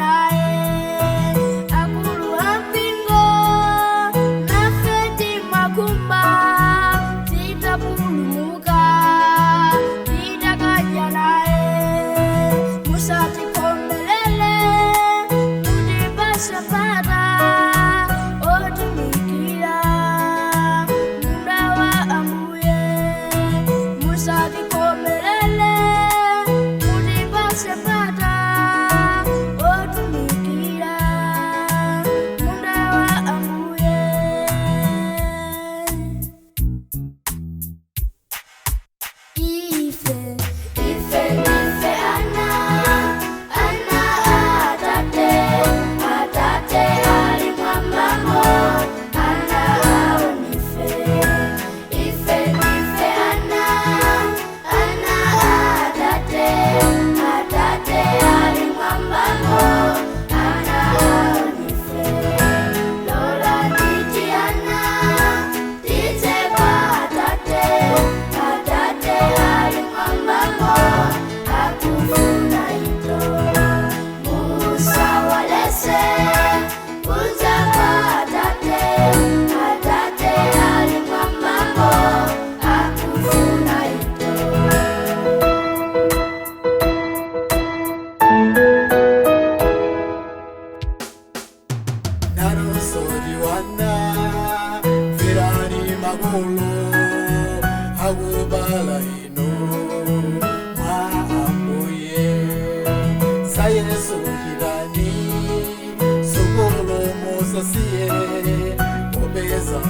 Naye akulu ampingo nafe timakumba titapulumuka titakadya naye. Musatikomelele, mutipase mpata otumikira munda wa Ambuye. Musatikomelele, mutipase mpata otumikira munda wa Ambuye. Ife, ife, ife ana, ana atate, atate ali mwambamo, ana awo nife. Ife, ife ana, ana atate, atate ali mwambamo, ana awo nife. Lola titi ana, tite kwa atate, atate ali mwambamo, akufuna ito. Musawalese, kuza kwa atate, atate ali mwambamo, akufuna ito. Narusoriwana firani makulu akubala ino mwa Ambuye sayesu jirani sukulu musasiye popeza.